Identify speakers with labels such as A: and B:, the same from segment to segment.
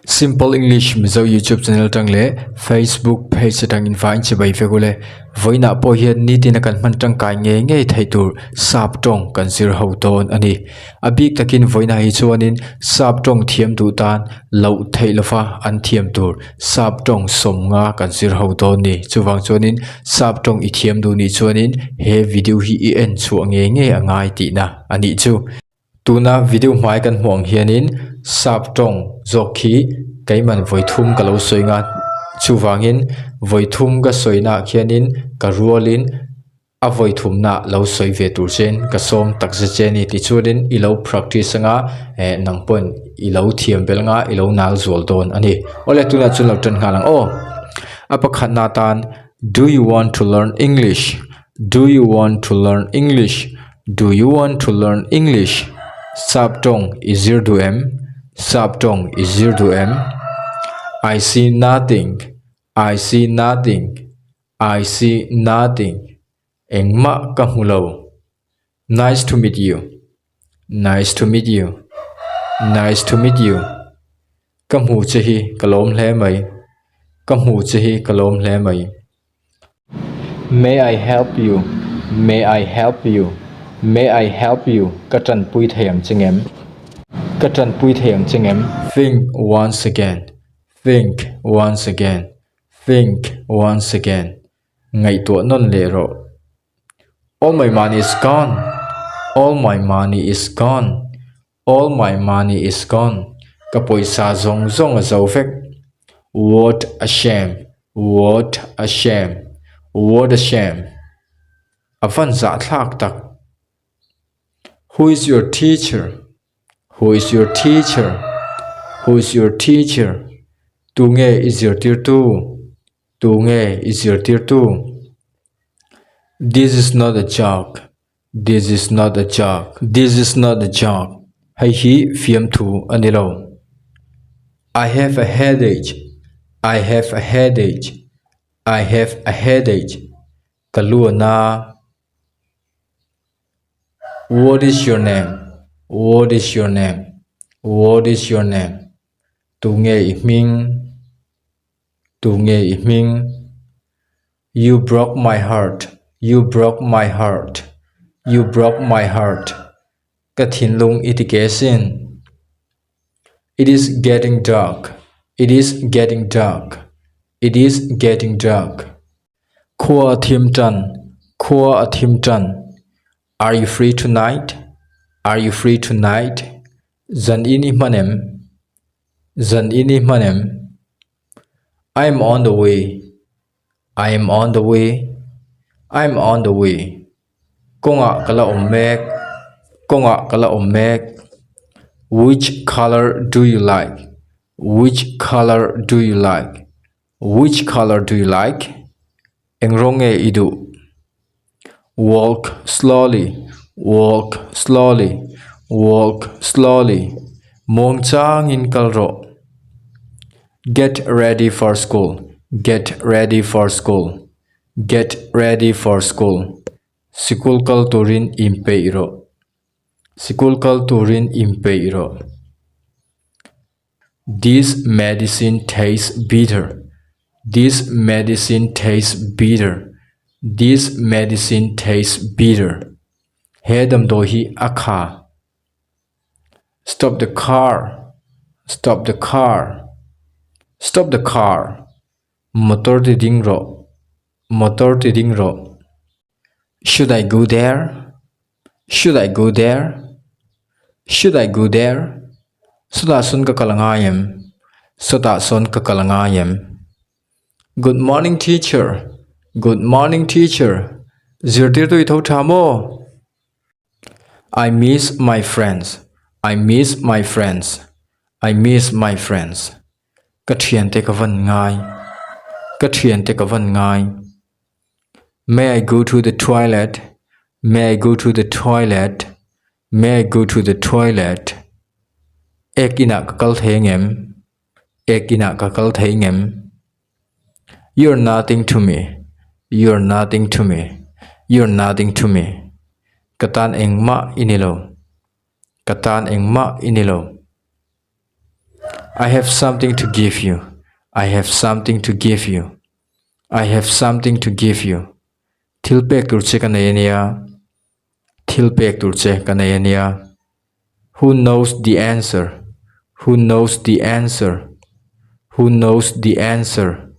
A: Simple English Mizo YouTube channel atang leh Facebook page atangin vain chibai vek ule. Vawiinah pawh hian nitin a kan hman tangkai ngei ngei theih tur sap tawng kan zir ho dawn a ni. A bik takin vawiinah hi chuanin sap tawng thiam duh tan loh theih lova an thiam tur sap tawng sawmnga kan zir ho dawn ni. Chuvang chuanin sap tawng i thiam duh nih chuanin he video hi i en chhuah ngei ngei a ngai tihna a nih chu. Tuna video hmai kan hmuh ang hianin sap tawng zawk khi keiman vawi thum ka lo sawi nga chuvangin vawi thum ka sawi naah khianin ka rualin a vawi thumna lo sawi ve tur chein ka sawm tak zet che a ni tichuanin i lo practice anga eh nang pawhin i lo thiam belh anga i lo nal zual dawn a ni. Awle tunah chuan lo tan nghal ang aw. A pakhatna atan do you want to learn English? Do you want to learn English? Do you want to learn English? Sap tawng i zir duh em? Sap tawng i zir duh em? I see nothing. I see nothing. I see nothing. Engmah ka hmu lo. Nice to meet you. Nice to meet you. Nice to meet you. Ka hmu che hi ka lawm hle mai. Ka hmu che hi ka lawm hle mai. May I help you? May I help you? May I help you? Ka tanpui thei ang che ngem? Ka tanpui thei ang che ngem? Think once again. Think once again. Think once again. Ngaihtuah nawn leh rawh. All my money is gone. All my money is gone. All my money is gone, ka pawisa zawng zawng a zo vek. What a shame, what a shame, what a shame. A van zahthlak tak. Who is your teacher? Who is your teacher? Who is your teacher? Tunge i zirtirtu? Tunge i zirtirtu? This is not a joke. This is not a joke. This is not a joke. Hei hi fiamthu a ni lo. I have a headache. I have a headache. I have a headache. Ka lu a na. What is your name? What is your name? What is your name? Tunge i hming? Tunge i hming? You broke my heart, you broke my heart, you broke my heart Ka thinlung i ti ke sin. It is getting dark, it is getting dark, it is getting dark Khua a thim tan, khua a thim tan Are you free tonight? Are you free tonight? Zan in i hman em? Zan in i hman em? I am on the way, I am on the way, I am on the way Kawngah ka la awm mek, kawngah ka la awm mek Which colour do you like? Which colour do you like? Which colour do you like? Eng rawng nge i duh? Walk slowly, walk slowly, walk slowly Muang changin kal rawh. Get ready for school, get ready for school, get ready for school Sikul kal turin inpeih rawh, sikul kal turin inpeih rawh. This medicine tastes bitter. This medicine tastes bitter. This medicine tastes bitter. He damdawi hi a kha. Stop the car. Stop the car. Stop the car. Motor ti ding rawh. Motor ti ding rawh. Should I go there? Should I go there? Should I go there? Sawtah sawn ka kal angai em? Sawtah sawn ka kal angai em? Good morning teacher. Good morning teacher. Zirtirtu i tho tha maw? I miss my friends. I miss my friends. I miss my friends. Ka thiante ka van ngai. Ka thiante ka van ngai. May I go to the toilet? May I go to the toilet? May I go to the toilet? Ek inah ka kal thei angem? Ek inah ka kal thei angem? You're nothing to me. You're nothing to me. You're nothing to me. Ka tan engmah i ni lo. Ka tan engmah i ni lo. I have something to give you, I have something to give you, I have something to give you. Thil pek tur che ka nei a nia, thil pek tur che ka nei a nia. Who knows the answer, who knows the answer, who knows the answer.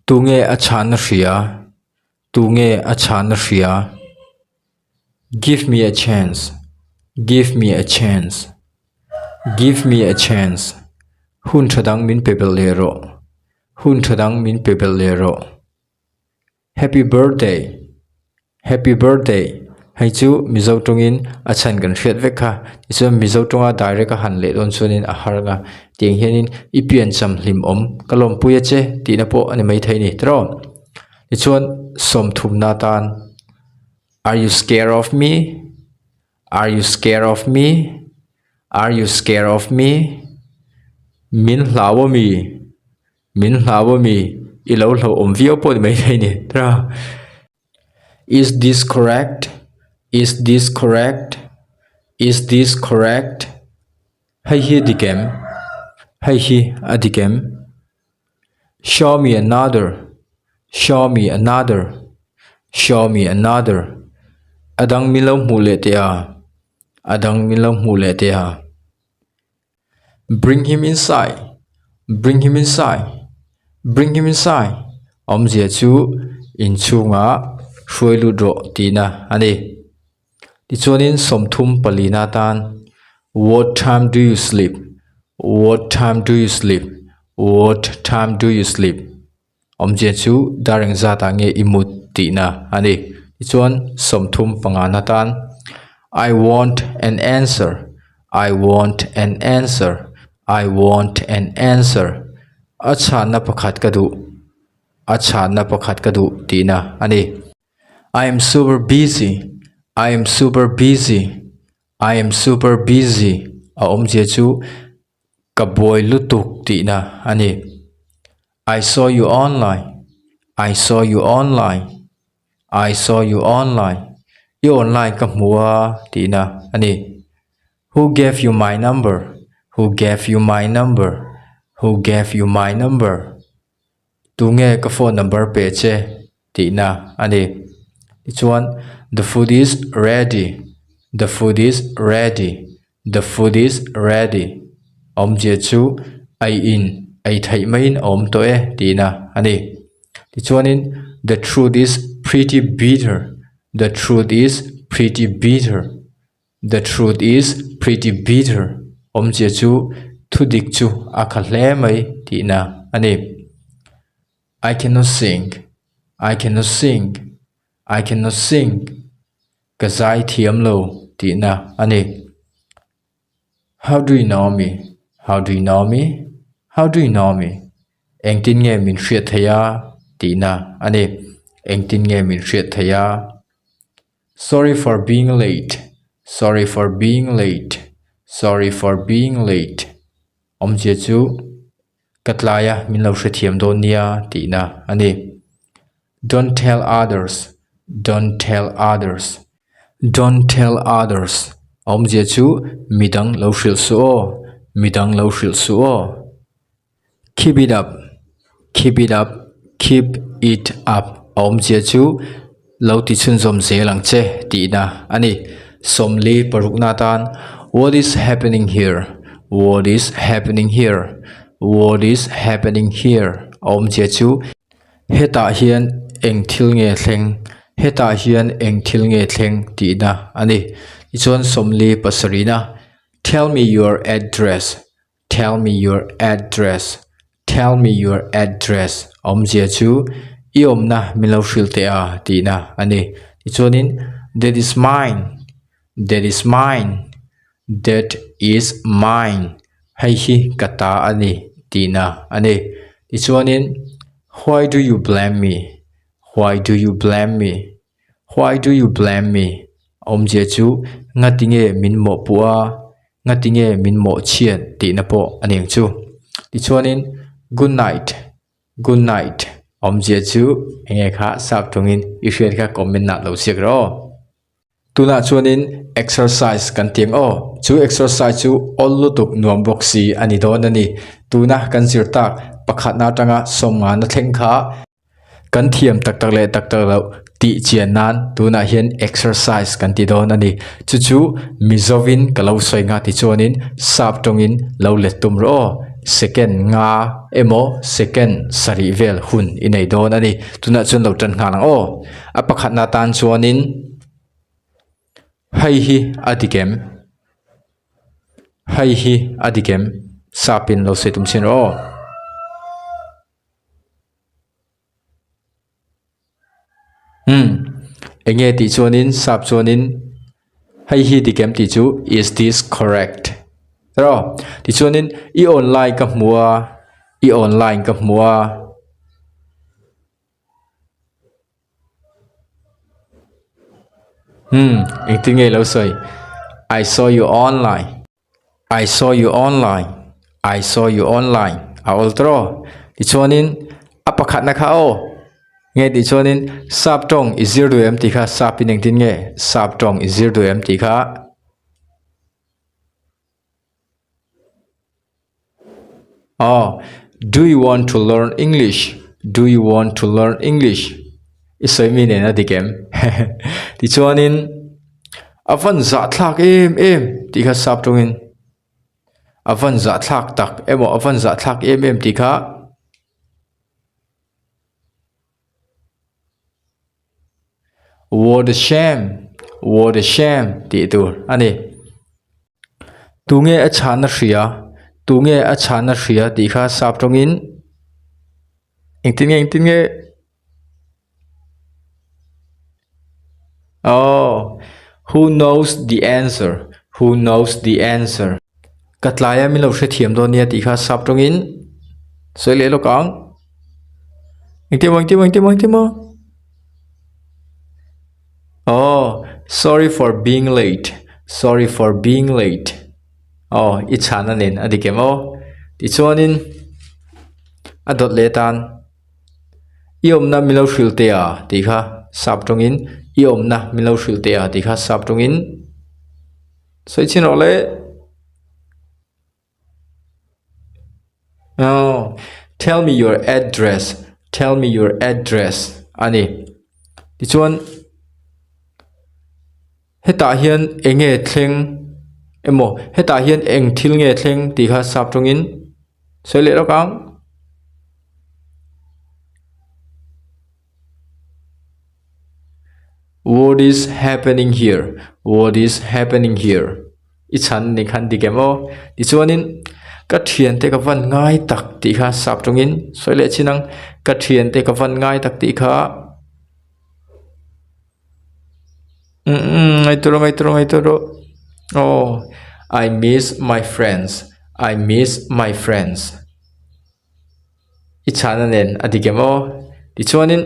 A: Tunge a chhanna hria, tunge a chhanna hria. Give me a chance, give me a chance, give me a chance. Hun tha dang min pe belh leh rawh, hun tha dang min pe belh leh rawh. Happy birthday, happy birthday hei chu Mizo tawngin a chhan kan hriat vek kha tichuan Mizo tawnga direct a han leh dawn chuanin a har anga tiang hianin i piancham hlim awm ka lawmpui a che tihna pawh a ni maithei a ni tiraw tichuan sawmthumna atan are you scared of me are you scared of me are you scared of me min hlau ami. Min hlau ami i lo hlauhawm viau pawh ni maithei ni tira. Is this correct? Is this correct? Is this correct? Hei hi a dik em? Hei hi a dik em? Show me another. Show me another. Show me another. A dang min lo hmuh leh teh a. A dang min lo hmuh leh teh a. Bring him inside, bring him inside, bring him inside awmzia chu inchhungah hruai lut rawh tihna a ni. Tichuanin sawmthum palina atan what time do you sleep, what time do you sleep, what time do you sleep awmzia chu dar engzatah nge i mut tihna a ni. Tichuan sawmthum pangana tan I want an answer, I want an answer, I want an answer a chhanna pakhat ka duh, a chhanna pakhat ka duh tihna a ni. I am super busy, I am super busy, I am super busy a awmzia chu ka buai lutuk tihna a ni. I saw you online, I saw you online, I saw you online, i online ka hmu a tihna a ni. Who gave you my number, who gave you my number, who gave you my number, tunge ka phone number pe che tihna a ni. Tichuan the food is ready, the food is ready, The food is ready awmzia chu ei in ei theih maiin a awm tawh e tihna a ni. Tichuanin the truth is pretty bitter the truth is pretty bitter the truth is pretty bitter awmzia chu thu dik chu a kha hle mai tihna a ni. I cannot sing I cannot sing I cannot sing. Ka zai thiam lo tihna a ni. How do you know me? How do you know me? How do you know me? Engtin nge min hriat theih a tihna a ni. Engtin nge min hriat theih a? Sorry for being late. Sorry for being late. Sorry for being late. Awmzia chu ka tlai a min lo hrethiam dawn nia tihna a ni. Don't tell others, don't tell others, don't tell others awmzia chu midang lo hrilh suh aw, midang lo hrilh suh aw. Keep it up, keep it up, keep it up awmzia chu lo ti chhunzawm zel ang che tihna a ni. Sawmli parukna atan What is happening here? What is happening here? What is happening here? Awmzia chu hetah hian eng thil nge thleng? Hetah hian eng thil nge thleng? tihna a ni. Tichuan sawmli pasarihna Tell me your address. Tell me your address, tell me your address awmzia chu i awmna min lo hrilh teh a tihna a ni. Tichuanin that is mine, that is mine, that is mine hei hi ka ta a ni tihna a ni. Tichuanin why do you blame me, why do you blame me, Why do you blame me? Awmzia chu ngatinge min mawhpuh a, ngatinge min mawhchhiat tihna pawh a ni ang chu. Tichuanin good night, good night awmzia chu enge kha sap tawngin i hriat kha comment ah lo ziak rawh aw. Tunah chuanin exercise kan ti ang aw. Chu exercise chu awl lutuk nuam bawk si a ni dawn a ni. Tuna kan zir tak pakhatna atanga sawmngana thleng kha kan thiam tak tak leh tak tak loh tih chian nan tunah hian exercise kan ti dawn a ni. Chu chu Mizovin ka lo sawi nga ti chuanin sap tawngin lo let tum rawh aw. Second nga emaw second sarih vel hun i nei dawn a ni. Tunah chuan lo tan nghal ang aw. A pakhatna tan chuanin hei hi a dik em? Hei hi a dik em? Sapin lo sawi tum chhin rawh aw. Umm eng nge tih chuanin sap chuanin hei hi dik em tih chu is this correct rawh tichuanin i online ka hmu a i online ka hmu a. Umm engtin nge ilo sawi I saw you online. I saw you online, I saw you online a awl tawh tichuanin a pakhatna kha aw nge tih chuanin sap tawng i zir duh em tih kha sap in engtin nge sap tawng i zir duh em tih kha aw do you want to learn English do you want to learn English i sawi mi nen a dik em tichuanin. A van zahthlak em em tih kha sap tawngin a van zahthlak tak emaw a van zahthlak em em tih kha what a shame what a shame tih tur a ni. Tunge a chhahna hria tunge a chhahna hria tih kha sap tawngin engtin nge engtin nge. Oh, who knows the answer? Who knows the answer? Ka tlai a min lo hrethiam dawn nia tih kha sap tawngin sawi leh lawk ang. Engtin maw, engtin maw, engtin maw, engtin maw? Oh, sorry for being late. Sorry for being late. Oh, i chhana nen a dik em aw. Tichuanin a dawt leh tan. I awmna min lo hrilh teh a tih kha sap tawngin i awmna min lo hrilh teh a tih kha sap tawngin sawi chhin rawh le aw tell me your address tell me your address a ni tichuan hetah hian eng nge thleng emaw hetah hian eng thil nge thleng tih kha sap tawngin sawi leh lawk ang. What is happening here? What is happening here? I chhan ni khan dik em aw. Tichuanin ka thiante ka van ngai tak tih kha sap tawngin sawi leh chin ang. Ka thiante ka van ngai tak tih kha ngaih tur ngaih tur ngaih tur aw I miss my friends I miss my friends. I chhana nen a dik em aw? Tichuanin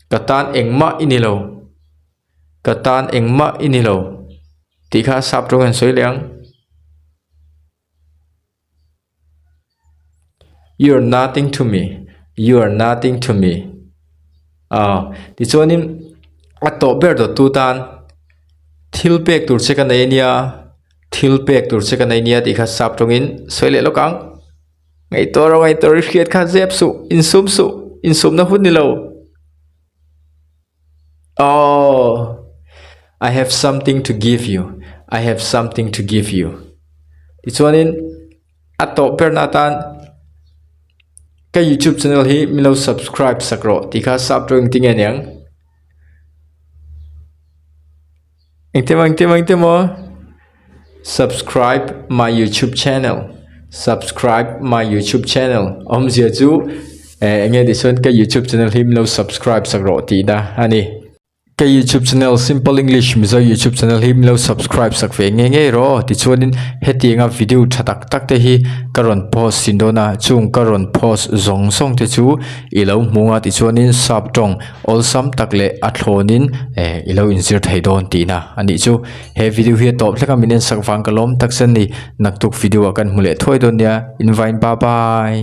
A: ka tan engmah i ni lo, ka tan engmah i ni lo tih kha sap tawng hian sawi leh ang. You are nothing to me, you are nothing to me aw tichuanin a tawh ber dawttu tan thil pek tur che ka nei ania, thil pek tur che ka nei ania tih kha sap tawngin sawi leh lawk ang. Ngaihtuah rawh ngaihtuah rawh i hriat kha zep suh insum suh insumna hun ni lo aww I have something to give you I have something to give you tichuanin a tawp berna atan ka youtube channel hi min lo subscribe sak rawh tih kha sap tawng engtin nge niang. Engtin maw engtin maw engtin maw subscribe my youtube channel subscribe my youtube channel awmzia chu eh enge tih chuan ka youtube channel hi min lo subscribe sak rawh tihna a ni ka youtube channel simple english mizo youtube channel hi min lo subscribe sak ve ngei ngei rawh aw tichuanin hetianga video tha tak tak te hi ka rawn post thin dawn a chung ka rawn post zawng zawng te chu i lo hmu ang a tichuanin sap tawng Awlsam tak leh a thlawnin eh i lo inzir thei dawn tihna a nih chu. He video hi a tawp hlek a min ensak vang ka lawm tak sen ni. Naktuk video ah kan hmu leh thuai dawn nia. Invine bye bye.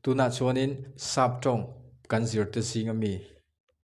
A: Tunah chuanin sap tawng kan zir te zing ami.